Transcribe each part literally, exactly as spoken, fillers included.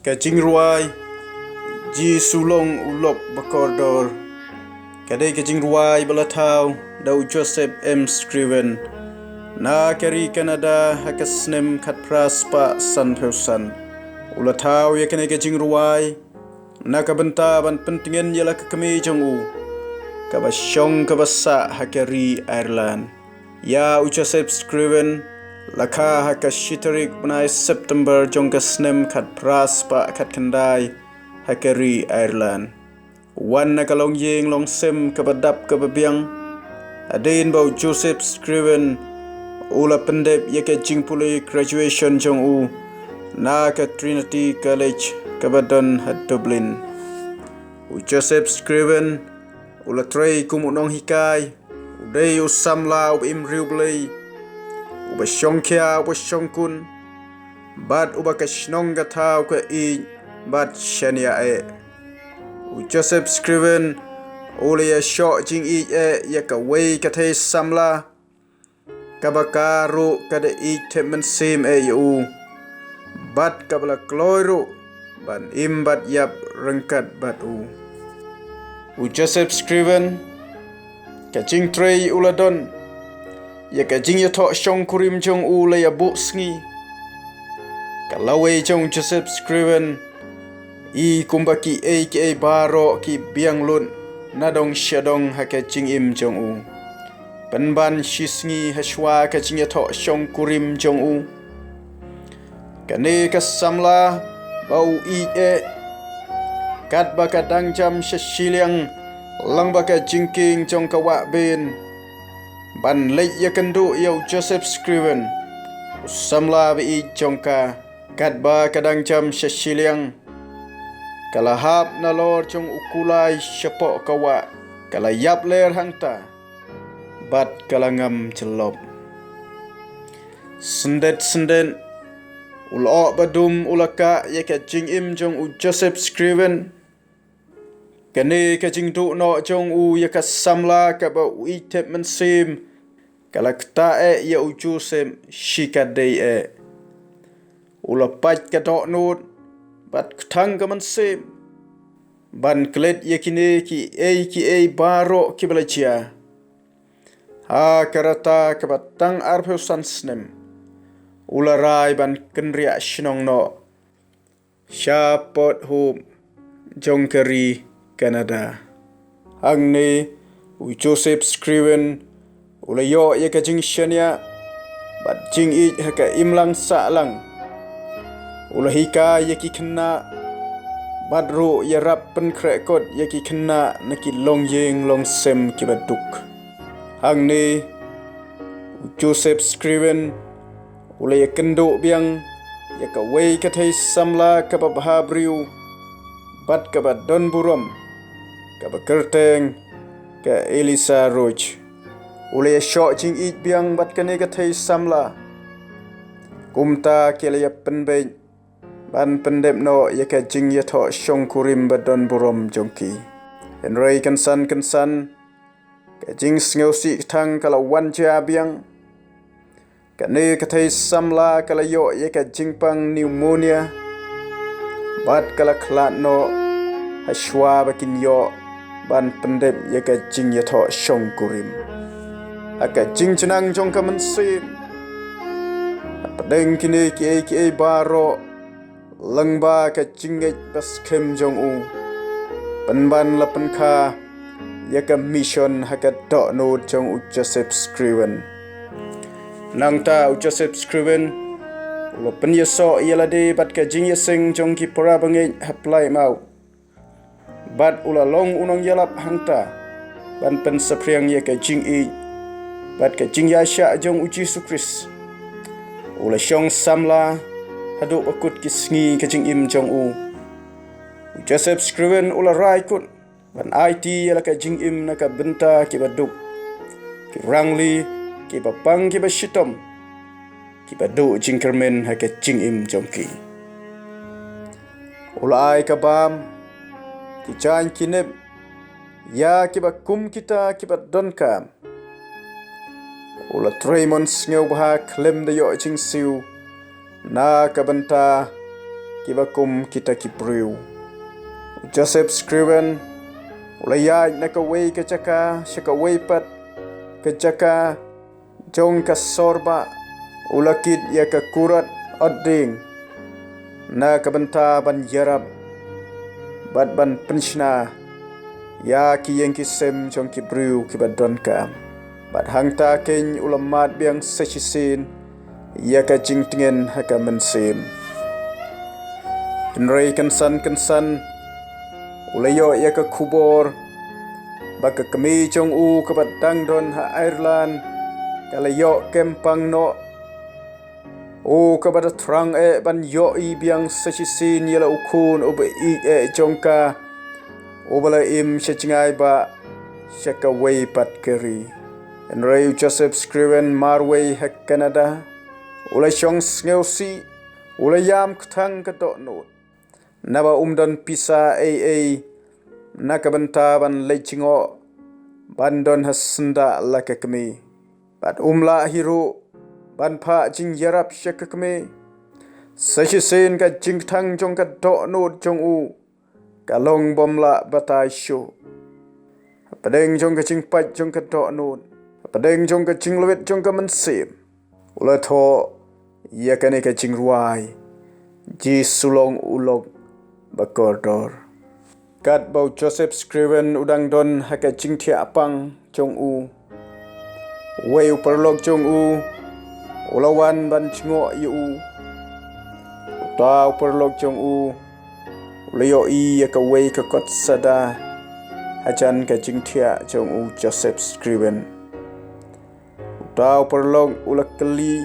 Ka jingrwai Jisu long u lok bakordor. Ka dei ka jingrwai ba la thaw da u Joseph M Scriven. Na ka ri Canada ha ka snem khatphra spah sanphew san. U la thaw ïa kane ka jingrwai na ka bynta ban pyntngen ïa la ka kmie jong u, kaba shong kaba sah ha ka ri Ireland. Ïa u Joseph Scriven la kha ha ka shi tarik bnai September jong ka snem khatphra spah khatkhyndai ha ka ri Ireland. Wan na ka longïing longsem kaba dap kaba biang. Hadien ba u Joseph Scriven u la pyndep ïa ka jingpule graduation jong u na ka Trinity College kaba don ha Dublin. U Joseph Scriven u la trei kum u nonghikai. U dei u samla uba im riewblei, uba shongkhia, uba shongkun, bad uba ka shnong ka thaw ka ïeit bad shaniah eh. U Joseph Scriven u la ïashoh jingïeit eh ïa kawei ka thei samla, kaba ka ruh ka da ïeit thep mynsiem eh ïa u, bad kaba la kloi ruh ban im bad ïap ryngkat bad u. U Joseph Scriven, ka jingtrei u la don, ïa ka jingïathoh shongkurim jong u la ïabuh sngi. Ka lawei jong u Joseph Scriven i kumba kiei kiei baroh ki biang lut na dong sha dong ha ka jingim jong u. Pynban shi sngi hashwa ka jingïathoh shongkurim jong u, kane ka samla ba u ïeit eh, katba ka dang jam sha shiliang lyngba ka jingkieng jong ka wah bein ban leit ïakynduh ïa u Joseph Scriven, u samla ba ïeit jong ka, katba ka dang jam sha shiliang, ka la hap nalor jong u kulai shapoh ka wah, ka la ïap ler hangta bad ka la ngam jyllop. Syndet syndet u lyoh ba dum u la kah ïa ka jingim jong u Joseph Scriven. Kane ka jingduh noh jong u ïa ka samla kaba u ïeit thep mynsiem ka la ktah eh ïa u Joseph shikatdei eh. U la pait ka dohnud bad kthang ka mynsiem ban klet ïa kine kiei kiei baroh kiba la jia. Ha ka rta kaba tang arphew san snem u la rai ban kynriah shnong noh sha Port Hope jong ka ri Canada. Hangne u Joseph Scriven u la ïoh ïa ka jingshaniah bad jingïeit ha ka imlang sahlang. U la hikai ïa ki khynnah bad ruh ïarap pynkhreh kot ïa ki khynnah na ki longïing longsem kiba duk. Hangne u Joseph Scriven u la ïakynduh biang ïa kawei ka thei samla kaba bha briew bad kaba don burom, kaba kyrteng ka Eliza Roach. U la ïashoh jingïeit biang bad kane ka thei samla. Kumta ki la ïapynbeit ban pyndep noh ïa ka jingïathoh shongkurim ba don burom jong ki. Hynrei kynsan kynsan ka jingsngewsih kthang ka la wan jia biang. Kane ka thei samla ka la ïoh ïa ka jingpang pneumonia bad ka la khlad noh hashwa ba kin ïoh ban pyndep ïa ka jingïathoh shongkurim. Ha ka jingjnang jong ka mynsiem, hapdeng kine kiei kiei baroh, lyngba ka jingngeit ba skhem jong u, pynban la pynkha ïa ka mission ha ka dohnud jong u Joseph Scriven. Nangta u Joseph Scriven u la pynïasoh ïa lade bad ka jingïaseng jong ki para bangeit ha Plymouth. Bad u la long u nongïalap hangta ban pynsaphriang ïa ka jingïeit bad ka jingïaishah jong u Jisu Khrist. U la shong samla haduh ba kut ki sngi ka jingim jong u. U Joseph Scriven u la rai kut ban aiti ïa la ka jingim na ka bynta kiba duk, ki rangli, kiba pang, kiba shitom, kiba duh jingkyrmen ha ka jingim jong ki. U la ai ka bam, ki jaiñ ki nep ïa kiba kum kita kiba donkam. U la trei mon sngewbha khlem da ïoh jingsiew na ka bynta kiba kum kita ki briew. U Joseph Scriven u la ïaid na kawei ka jaka sha kawei pat ka jaka jong ka sor ba u la kit ïa ka kurat ot dieng na ka bynta ban ïarap bad ban pynshna ïa ki ïing ki sem jong ki briew kiba donkam. Bad hangta keiñ u la mad biang sa shisien ïa ka jingtngen ha ka mynsiem. Hynrei kynsan kynsan u la ïoh ïa ka khubor ba ka kmie jong u kaba dang don ha Ireland ka la ïoh kem pang noh. U kaba da thrang eh ban ïohi biang sa shisien ïa la u khun uba ïeit eh jong ka, uba la im sha jngai ba sha kawei pat ka ri. Hynrei u Joseph Scriven marwei ha Canada u la shong sngewsih, u la ïam kthang ka dohnud. Naba um don pisa ei ei na ka bynta ban leit jngoh ban don ha syndah la ka kmie. Bad um lah hi ruh ban phah jingïarap sha ka kmie. Sa shisien ka jingkthang jong ka dohnud jong u ka long bym lah batai shuh. Hapdeng jong ka jingpait jong ka dohnud, hapdeng jong ka jinglwit jong ka mynsiem, u la thoh ïa kane ka jingrwai, Jisu long u lok ba kordor. Katba u Joseph Scriven u dang don ha ka jingthiah pang jong u, uwei u paralok jong u u la wan ban jngoh ïa u. Uta u paralok jong u u la ïohi ïa kawei ka kot sada hajan ka jingthiah jong u Joseph Scriven. Uta u paralok u la kylli,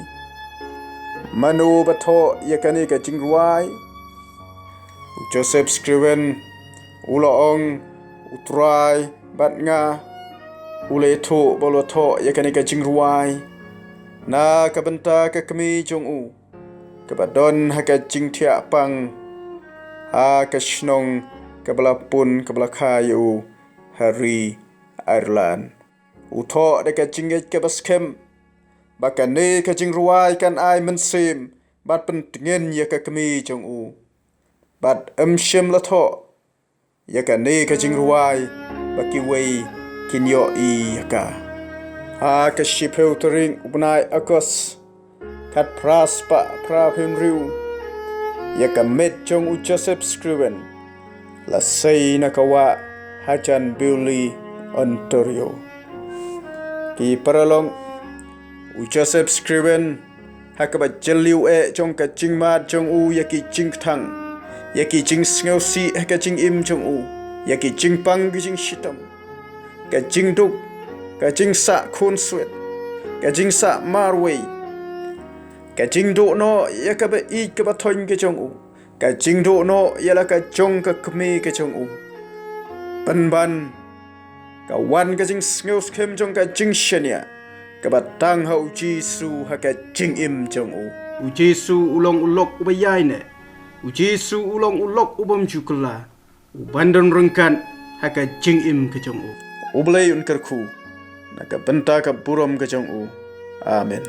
mano ba thoh ïa kane ka jingrwai? U Joseph Scriven u la ong, u Trai bad nga, u la ïathuh ba u la thoh ïa kane ka jingrwai na ka bynta ka kmie jong u kaba don ha ka jingthiah pang ha ka shnong kaba la pun kaba la kha ïa u ha ri Ireland. U thoh da ka jingngeit kaba skhem ba kane ka jingrwai kan ai mynsiem bad pyntngen ïa ka kmie jong u. Bad ym shym la thoh ïa kane ka jingrwai ba kiwei kin ïohi ïa ka. Ha ka shiphew tarik u bnai August, khatphra spah phraphew hynriew, ïa ka met jong u Joseph Scriven la sei na ka wah hajan Bewley, Ontario. Ki paralok, u Joseph Scriven ha kaba jylliew eh jong ka jingmad jong u ïa ki jingkthang, ïa ki jingsngewsih ha ka jingim jong u, ïa ki jingpang ki jingshitom, ka jingduk, ka jingsah khunswet, ka jingsah marwei, ka jingduh noh ïa kaba ïeit kaba thoiñ ka jong u, ka jingduh noh ïa la ka jong ka kmie ka jong u. Pynban ka wan ka jingsngewskhem jong ka jingshaniah kaba tang ha u Jisu ha ka jingim jong u. U Jisu u long u lok uba ïaineh. U Jisu u long u lok u bym ju kylla, u ban don ryngkat ha ka jingim ka jong u. U Blei un kyrkhu na ka bynta ka burom ka jong u. Amen.